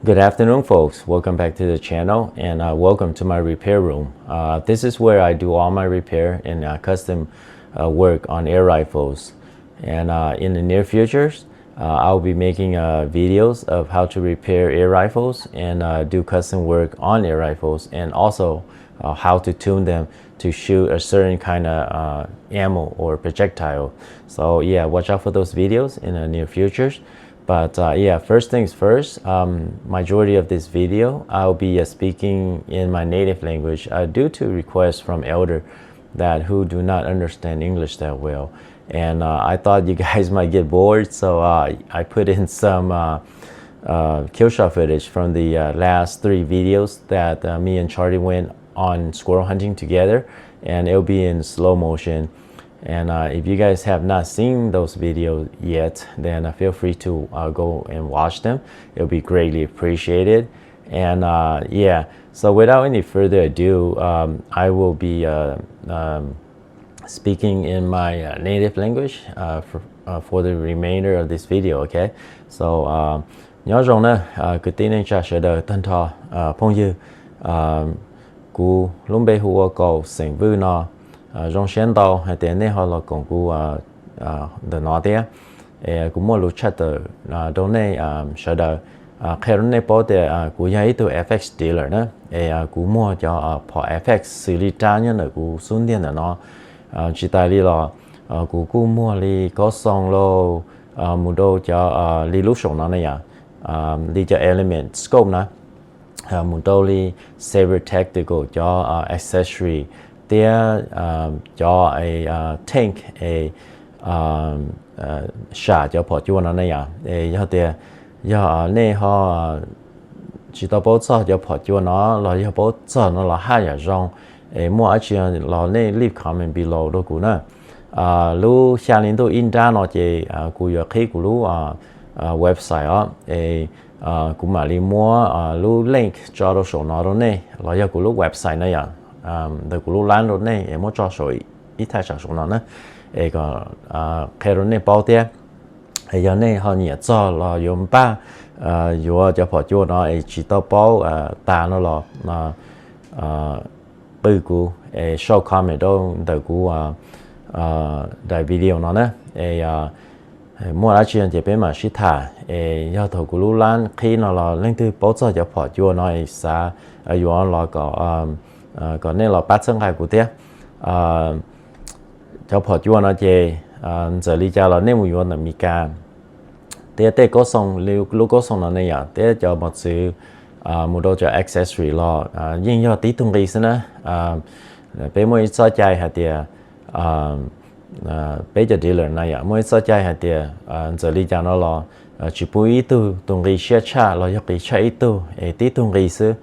Good afternoon, folks. Welcome back to the channel, and uh, welcome to my repair room. Uh, this is where I do all my repair and uh, custom uh, work on air rifles. And uh, in the near futures, uh, I'll be making uh, videos of how to repair air rifles and uh, do custom work on air rifles, and also uh, how to tune them to shoot a certain kind of uh, ammo or projectile. So yeah, watch out for those videos in the near futures. But uh, yeah, first things first, um, majority of this video, I'll be uh, speaking in my native language uh, due to requests from elder that who do not understand English that well. And uh, I thought you guys might get bored, so uh, I put in some uh, uh, kill shot footage from the uh, last three videos that uh, me and Charlie went on squirrel hunting together, and it'll be in slow motion. And uh, if you guys have not seen those videos yet, then uh, feel free to uh, go and watch them. It'll be greatly appreciated. And uh, yeah, so without any further ado, um, I will be uh, um, speaking in my uh, native language uh, for, uh, for the remainder of this video, okay? So, uh, nyob zoo na, uh, kwv tij neej tsa sawv daws tag nrho, uh, phooj ywg, uh, kuv lub npe hu ua Kaus xeem Vwj no, uh, zoo siab ntau hais tias nej ho los koom kuv uh, uh, ntawm no thiab. Es kuv muaj lus tshaj tawm uh, rau nej uh, sawv daws, uh, qhia rau nej paub tias uh, kuv yog ib tug FX dealer na, es uh, kuv muag cov uh, phom FX xws li rab nyob ntawm kuv xub ntiag ntawm no. Uh, tsis tas li los uh, kuv kuj muag li kob xoo lauj, uh, mus rau cov uh, li lub saum no na yom, uh, li cov Element scope na, mus rau li Saber Tactical cov accessory thiab cov tank es sam cov phom cua no ne yom. Es yog tias yog nej ho tsis tau paub txog cov phom cua no los yog paub txog no los haj yam zoo, es muaj dab tsi los nej leave comment below rau kuv na. Lub xya hli ntuj ib nrab no ces kuv yuav qhib kuv lub website os, es kuv mam li muab lub link tso rau saum no rau nej, los yog kuv lub website na yom, ntawm kuv lub lab rau nej es muab tso saum ib thaj tsam saum no na, es kom qhia rau nej paub thiab. Es yog nej ho nyiam txog los yuav npaj yuav cov phom cua no es tsis tau paub tas no los qw kuv es sau comment rau ntawm kuv daim video no na. Es muaj dab tsi ces peb mam sib tham. Es yog thaum kuv lub lab qhib no los leej twg paub txog cov phom cua no es xav yuav los kom nej los pab txhawb nqa kuv thiab. Cov phom cua no ces txawm li cas los nej mus yuav ntawm Mes Kas, thiab tej kob xoo, lub kob xoo no ne yom, thiab cov mos txwv mus rau cov accessory los yeej yog tib tug nqi xwb na. Peb muaj ib txoj cai hais tias peb cov dealer na yom, muaj ib txoj cai hais tias txawm li cas no los tsis pub ib tug tus nqi siab tshaj los yog qis tshaj ib tug, es tib tug nqi xwb.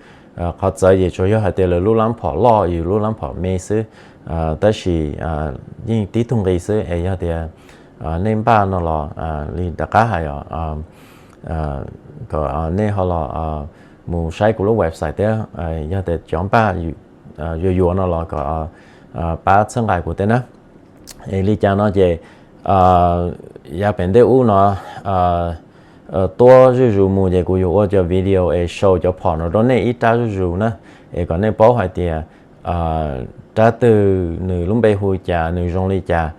Qhov txawv ces tsuas yog hais tias lawv lub lab phom loj yus lub lab phom me xwb, tab sis yeej tib tug nqi xwb. Es yog tias nej npaj no los li rov qab hais os, kom nej ho los mus saib kuv lub website thiab. Yog tias cov npaj yuav yuav no los kom pab txhawb nqa kuv thiab na. Es li cas no ces yav pem ntej ub no tuab zuj zus mus ces kuv yuav ua cov video es show cov phom no rau nej ib rab zuj zus na, es kom nej paub hais tias rab twg nws lub npe hu cas, nws zoo li cas.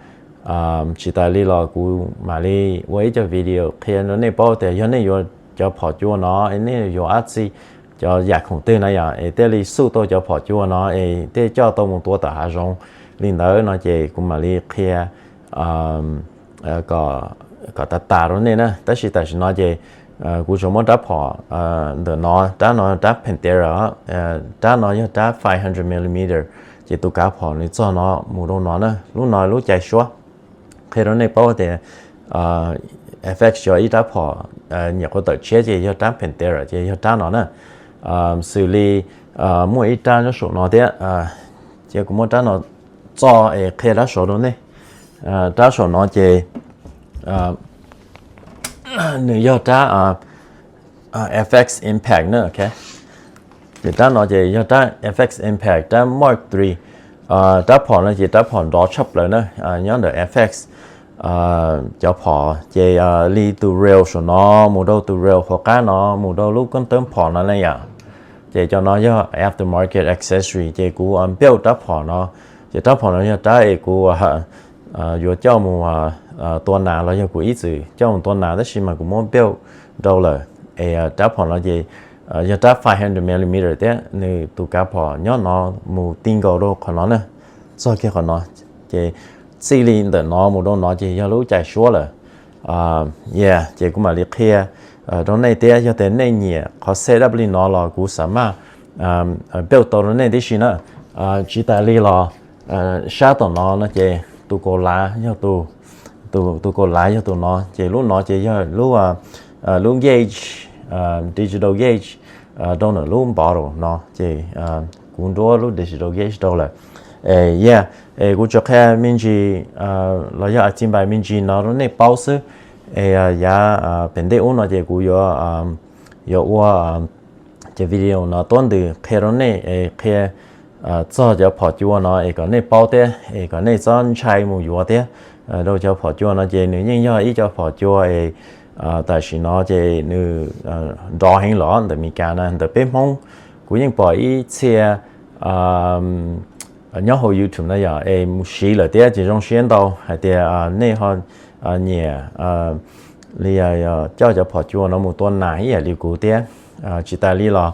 Tsis tas li los kuv mam li ua ib co video qhia rau nej paub tias yog nej yuav cov phom cua no es nej yuav dab tsi, cov yam khoom twg na yom, es thiaj li xuj tau cov phom cua no es thiaj coj tau mus tua tom hav zoov li ntawd no ces kuv mam li qhia kom tas tas rau nej na. Tab sis tam sim no ces kuv tsuas muab rab phom ntawm no, rab no rab Pantera, rab no yog rab five hundred millimeter, ces tus kav phom nws txog no mus rau no na. Lub no lub cai suab qhia rau nej paub tias FX yog ib rab phom nyiam qhuav tawm tshiab ces yog rab Pantera ces yog rab no na. Xws li muaj ib rab nyob saum no thiab, ces kuv muab rab no txo es qhia rab saud rau nej. Rab saum no ces nws yog rab FX Impact na, ok. Ces rab no ces yog rab FX Impact, rab Mark three. Rab phom no ces rab phom nrov tshaj plaws na nyob ntawm FX. cov phom ces li tus rail saum no mus rau tus rail hauv qab no mus rau lub koob tawb phom no ne yom. Ces cov no yog aftermarket accessory ces kuv build rab phom no. Ces rab phom no yog rab es kuv yuav coj mus tua nas los yog kuv ib txwm coj mus tua nas tab sis mas kuv muab build rau lawm. Es rab phom no ces yog rab five hundred millimeter thiab nws tus kav phom nyob no mus ti nkaus rau qhov no na, txog kiag qhov no. Ces txij li ntawm no mus rau no ces yog lub cai suab lawm. Yeah, ces kuv mam li qhia rau nej thiab, yog tias nej nyiam qhov setup li no los kuv xav mas build tau rau nej tib si na. Tsis tas li los sab tom no no ces tus kaus lav yog tus, tus kaus lav yog tus no, ces lub no ces yog lub, lub gauge, digital gauge rau ntawm lub bottle no ces kuv nruab lub digital gauge rau lawm. Yeah, es kuv tsuas qhia me ntsis los yog a txi npais me ntsis no rau nej paub xwb. Es yav pem ntej ub no ces kuv yuav, yuav ua cov video no tuab ntws qhia rau nej es qhia txog cov phom cua no es kom nej paub thiab es kom nej txhob ntshai mus yuav thiab. Rau cov phom cua no ces nws yeej yog ib co phom cua es tam sim no ces nws nrov heev los ntawm Meskas na, ntawm peb Hmoob. Kuv yeej pom ib txhia nyob hauv YouTube na yom es mus siv lawm thiab ces zoo siab ntau hais tias nej ho nyiam li coj cov phom cua no mus tua nas ib yam li kuv thiab. Tsis tas li los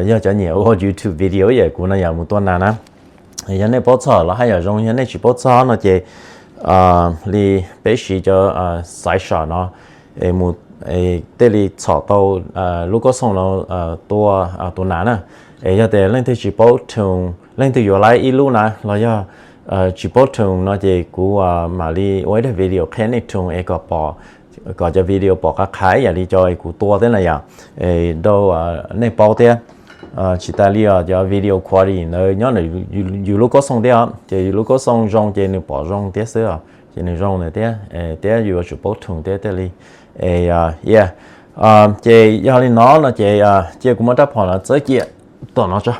yog cov nyiam ua YouTube video ib yam kuv no yom mus tua nas na. Yog nej paub txog los haj yam zoo, yog nej tsis paub txog no ces li peb siv cov xaiv som no es mus, thiaj li txhom tau lub kauj xooj no tua, tua nas na. Es yog tias leej twg tsis paub tune, leej twg yuav laib ib lub na los yog tsis paub tune no ces kuv mam li ua ib daim video qhia nej tune es kom pom, kom cov video pom qab qha ib yam li cov es kuv tua thiab na yom, es rau nej paub thiab. Tsis tas li os cov video quality ntawd nyob ntawm yus lub kauj xooj thiab os, ces yus lub kauj xooj zoo ces nws pom zoo thiab xwb os, ces nws zoo ntawd thiab, thiab yus yuav tsum paub tune thiab thiaj li. Es yeah, ces yog li no no ces cia kuv muab rab phom no txawb cia tom no tso.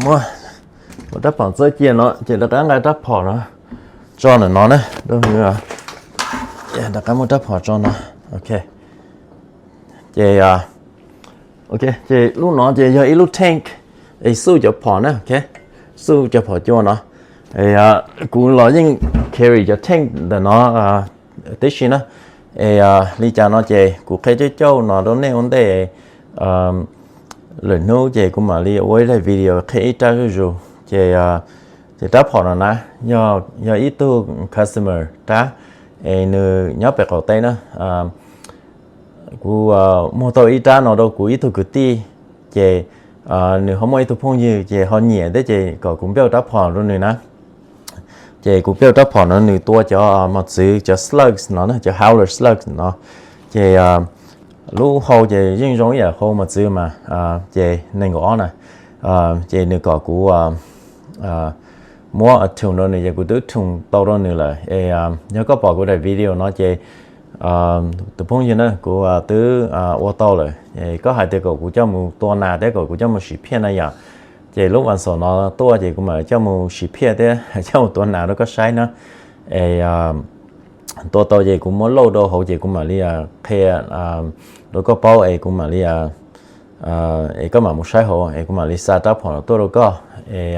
Muab rab phom txawb cia no ces rov qab nqa rab phom no tso ntawm no na. Rov qab muab rab phom tso no. Ok, ces, ok, ces lub no ces yog ib lub tank es xuj cov phom na, ok, xuj cov phom cua no. Kuv los yeej carry cov tank ntawm no tib si na. Es li cas no ces kuv qhia cauj cauj no rau nej ua ntej, lwm hnub ces kuv mam li ua ib daim video qhia ib rab zuj zus. Ces, ces rab phom no na, yog ib tug customer rab, es nws nyob pem qaum teb na. Kuv muag tau ib rab no rau kuv ib tug kwv tij, ces nws ho muaj ib tug phooj ywg ces ho nyiam thiab ces kom kuv build rab phom rau nws na. Ces kuv build rab phom no nws tua cov mos txwv, cov slugs no, cov howler slugs no. Ces lub hau ces yeej zoo ib yam hau mos txwv mas, ces nees nkaum ob na. Ces nws kom kuv muab tune rau nws ces kuv twb tune tau rau nws lawm. Es yog koj pom kuv daim video no ces tus phooj ywg na, kuv twb ua tau lawm. Koj hais tias kom kuv coj mus tua nas thiab kom kuv coj mus siv phiaj na yom. Ces lub vas xaum no tuaj ces kuv mam coj mus siv phiaj thiab coj mus tua nas rau koj saib na. Es tua tau ces kuv muab load rau hauv ces kuv mam li qhia rau koj paub es kuv mam li, es koj mam mus saib hauv es kuv mam li xa rab phom no tuaj rau koj. Es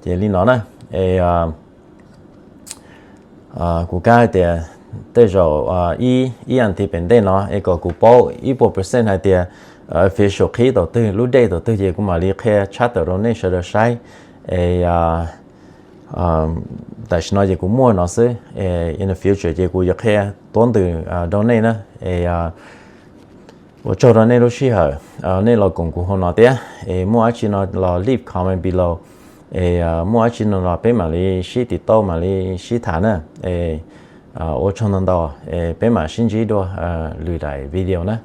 ces li no na. Es kuv kam hais tias tej zaum ib, ib as thiv pem ntej no es kom kuv paub ib puas percent hais tias official qhib thaum twg, lub date thaum twg ces kuv mam li qhia tshab tawm rau nej sawv daws saib. Es tam sim no ces kuv muaj no xwb, es in the future ces kuv yuav qhia tuab ntws rau nej na. Es ua tsaug rau nej lub sij hawm, nej los koom kuv hauv no thiab. Es muaj dab tsi no los leave comment below. Es muaj dab tsi no los peb mam li sib tiv tauj mam li sib tham na. Es ua tsaug ntau ntau, es peb mam sib ntsib dua lwm daim video na.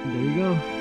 There you go.